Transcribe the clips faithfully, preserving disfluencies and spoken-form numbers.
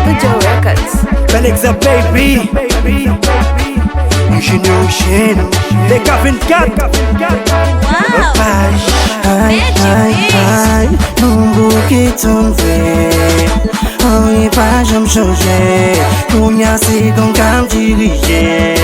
Studio Records. Bèl egzanp, baby. Eugene, Eugene. Dega vennkat. Wow. Ay, ay, ay, nou bouke tann vre. Anyen pa janm chanje. Kounya se gang k ap dirije.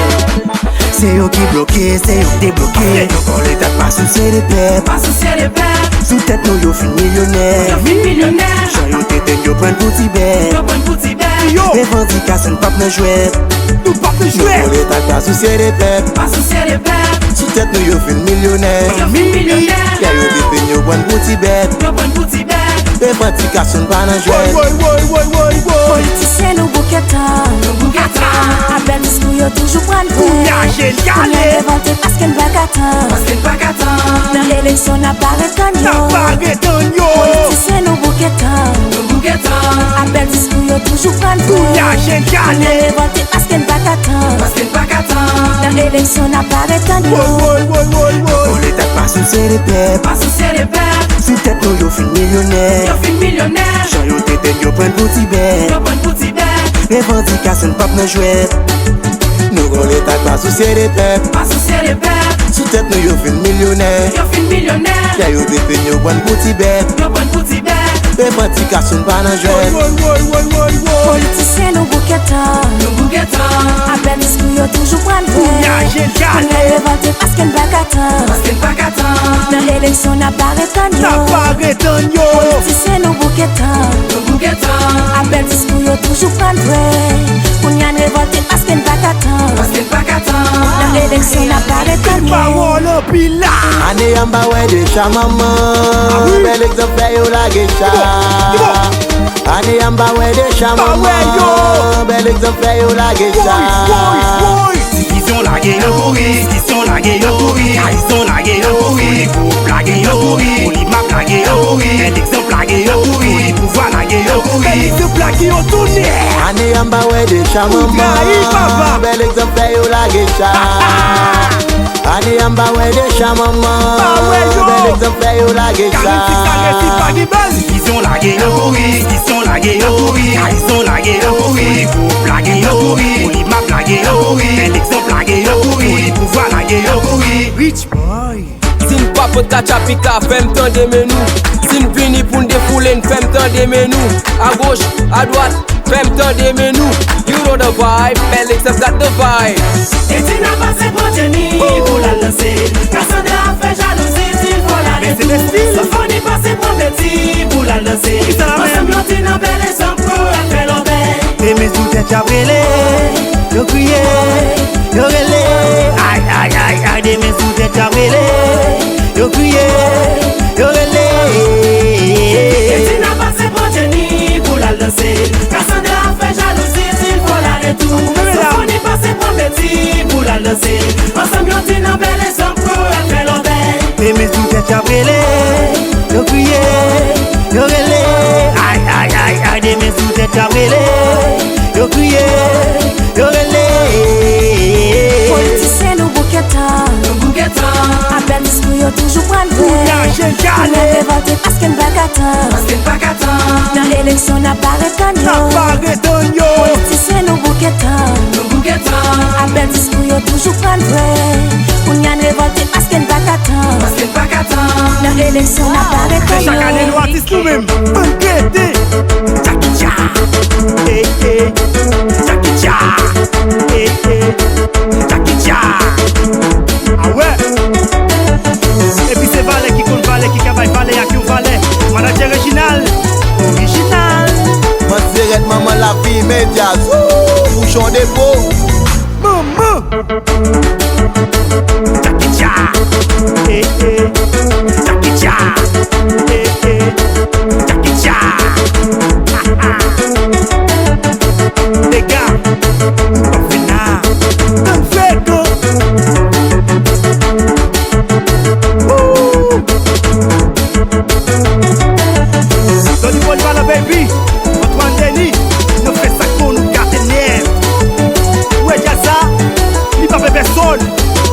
Se yo ki bloke, se yo k debloke. Nou kole tèt pa sousye de pèp. Pa sousye de pèp. Sou tèt nou yo fin milyonè. Yo fin milyonè. Jan yo te te n yo pran pou ti bèt. Yo pran pou ti bèt. Yo. Revandikasyon n p ap nan jwèt. Nou p ap nan jwèt. Nou kole tèt pa sousye de pèp. Pa sousye de pèp. Sou tèt nou yo fin milyonè. Yo fin milyonè. Jan yo te te n yo pran pou ti bèt. Yo pran pou ti bèt. Revandikasyon n pa nan jwèt. Woy, woy, woy, woy, woy, woy. Politisyen nou bouke tann. Nou bouke tann. Apèl diskou yo toujou pran vre. Kounya jèn y ale. Kounya revòlte paske n pa ka tann. Paske n pa ka tann. Nan eleksyon n ap bare tann yo. N ap bare tann yo. Politisyen nou bouke tann. Nou bouke tann. Apèl diskou yo toujou pran vre. Kounya jèn y ale. Kounya revòlte paske n pa ka tann. Paske n pa ka tann. Nan eleksyon n ap bare tann yo. Woy, woy, woy, woy, woy. Kole tèt pa sousye de pèp. Pa sousye de pèp. Sou tèt nou yo fin milyonè. Yo fin milyonè. Jan yo te te n yo pran pou ti bèt. Yo pran pou ti bèt. Revandikasyon n p ap nan jwèt. Nou kole tèt pa sousye de pèp. Pa sousye de pèp. Sou tèt nou yo fin milyonè. Yo fin milyonè. Jan yo te te n yo pran pou ti bèt. Yo pran pou ti bèt. Revandikasyon n pa nan jwèt. Woy, woy, woy, woy, woy. Politisyen nou bouke tann. Nou bouke tann. Apèl diskou yo toujou pran vre. Kounya jèn y ale. Kounya revòlte paske n pa ka tann. Paske n pa ka tann. Nan eleksyon n ap bare tann yo. N ap bare tann yo. Politisyen nou bouke tann. Nou bouke tann. Apèl diskou yo toujou pran vre. Kounya n revòlte paske n pa ka tann. Paske n pa ka tann. Nan eleksyon n ap bare tann yo. Pawòl anpil la. Ane a m pa wè de cha manman. Ah wi. Bèl egzanp fè yo lage cha. Ki bon? Ki bon? Ane a m pa wè de cha manman. Pa wè yo. Bèl egzanp fè yo lage cha. Woy, woy, woy. Divizyon lage yo kouri, diskisyon lage yo kouri, trayizon lage yo kouri, gwoup lage yo kouri, polimap lage yo kouri, bèl egzanp lage yo kouri, pouvwa lage yo kouri. Bèl egzanp lage yo tounen. Ane a m pa wè de cha manman. Ou trayi, papa. Bèl egzanp fè yo lage cha. Ane a m pa wè de cha manman. Pa wè yo. Bèl egzanp fè yo lage cha. Karantis la resi pa gen baz. Divizyon lage yo kouri, diskisyon lage yo kouri, trayizon lage yo kouri, gwoup lage yo kouri, polimap lage yo kouri, bèl egzanp lage yo kouri, pouvwa lage yo kouri. Rich boy. Si n pa pot katchapika, fè m tande men nou. Si n vini pou n defoule n, fè m tande men nou. Agoch, adwat, fè m tande men nou. You know the vibe, bèl egzanp got the vibe. Eti n a pase pran Jenny pou l al danse. Cassandra ap fè jalouzi, di l fò l arete tou. Sofoni pase pran Betty pou l al danse. Ansanm yo di nan bèl egzanp pou ap fè lòbèy. Demen sou tèt y ap rele, yo kriye, yo rele. Ay, ay, ay, ay, demen sou tèt y ap rele, yo kriye, yo rele. Eti n a pase pran Jenny pou l al danse. Cassandra ap fè jalouzi, di l fò l ale tou. Sofoni pase pran Betty pou l al danse. Ansanm yo di nan bèl egzanp pou ap fè lòbèy. Demen sou tèt y ap rele, yo kriye, yo rele. Ay, ay, ay, ay, demen sou tèt y ap rele, yo kriye, yo rele. Politisyen nou bouke tann. Nou bouke tann. Apèl diskou yo toujou pran vre. Kounya jèn y ale. Kounya revòlte paske n pa ka tann. Paske n pa ka tann. Nan eleksyon n ap bare tann yo. N ap bare tann yo. Politisyen nou bouke tann. Nou bouke tann. Apèl diskou yo toujou pran vre. Kounya n revòlte paske n pa ka tann. Paske n pa ka tann. Nan eleksyon n ap bare tann yo. Chak ane nou atis nou menm. Ann gete. Jackie Chan. Ey, ey. Jackie Chan. Ey, ey. Jackie Chan. Ah ouais. Epi se valè ki konn valè, ki ka bay valè ak yon valè. Manadjè Reginald, orijinal. Manzerèt manman lavi medya, wouchon depo. Manman. Jackie Chan. Eh, eh. Jackie Chan. Eh, eh. Jackie Chan. Dega. Fina. Tann fè tou. Woo. Donny Boy Valè, baby. Antoine Denis, nou fè sa k bon, nou gate nèt. Ou wè djaz sa, li pa pè pèsòn.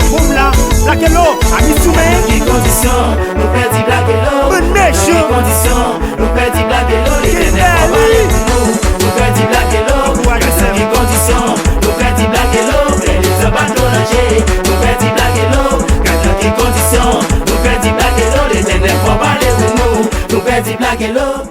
Boum la, Black Elo, Ami Soumen. Nan ki kondisyon nou pèdi Black Elo? Ban mechan. Nan ki kondisyon nou pèdi Black Elo? Letènèl fò pale pou nou. Nou pèdi Black Elo. Kello,